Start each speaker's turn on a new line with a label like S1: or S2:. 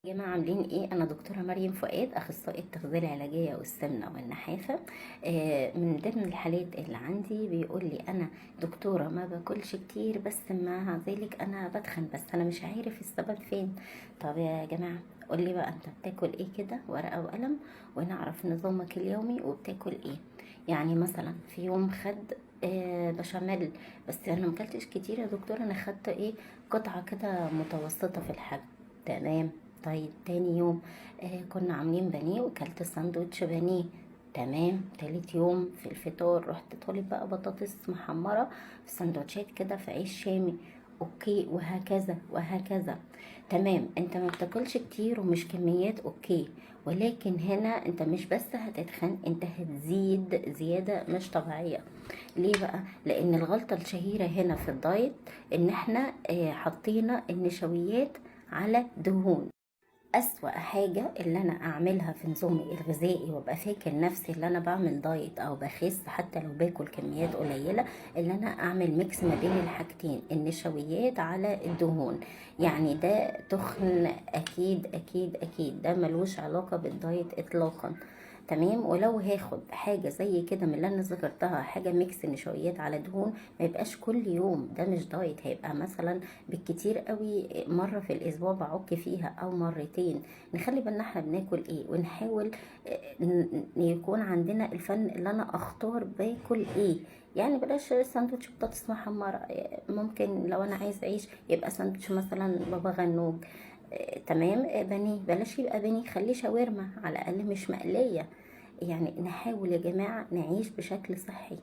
S1: يا جماعة، عاملين ايه؟ انا دكتورة مريم فؤاد، اخصائي التغذية العلاجية والسمنة والنحافة. من ضمن الحالات اللي عندي بيقول لي: انا دكتورة ما باكلش كتير، بس مع ذلك انا بتخن، بس انا مش عارف السبب فين. طب يا جماعة، قول لي بقى انت بتاكل ايه كده، ورقة وقلم، ونعرف نظامك اليومي وبتاكل ايه. يعني مثلا في يوم خد بشاميل، بس انا مكلتش كتير يا دكتور، انا خدت ايه؟ قطعة كده متوسطة في الحجم. تمام. طيب تاني يوم كنا عاملين بانيه وكلت ساندوتش بانيه. تمام. تالت يوم في الفطار رحت طالب بقى بطاطس محمرة في سندوتشات كده في عيش شامي. okay، وهكذا وهكذا. تمام، انت ما بتاكلش كتير ومش كميات، okay، ولكن هنا انت مش بس هتتخن، انت هتزيد زيادة مش طبيعية. ليه بقى؟ لان الغلطة الشهيرة هنا في ال diet ان احنا حطينا النشويات على دهون. أسوأ حاجة اللي أنا أعملها في نظامي الغذائي وأبقى فاكر نفسي اللي أنا بعمل diet أو بخس حتى لو باكل كميات قليلة، اللي أنا أعمل mix ما بين الحاجتين، النشويات على الدهون. يعني ده تخن أكيد أكيد أكيد، ده ملوش علاقة بال diet إطلاقا. تمام. ولو هاخد حاجة زي كده من اللي انا ذكرتها، حاجة mix نشويات على دهون، ما يبقاش كل يوم، ده مش diet. هيبقى مثلا بالكتير قوي مرة في الاسبوع بعك فيها او مرتين. نخلي بالنا احنا بناكل ايه، ونحاول يكون عندنا الفن اللي انا اختار باكل ايه. يعني بلاش ساندوتش بطاطس محمرة، ممكن لو انا عايز عيش يبقى ساندوتش مثلا بابا غنوج. تمام. بانيه بلاش يبقى بانيه، خليه شاورما على الاقل مش مقلية. يعني نحاول يا جماعة نعيش بشكل صحي.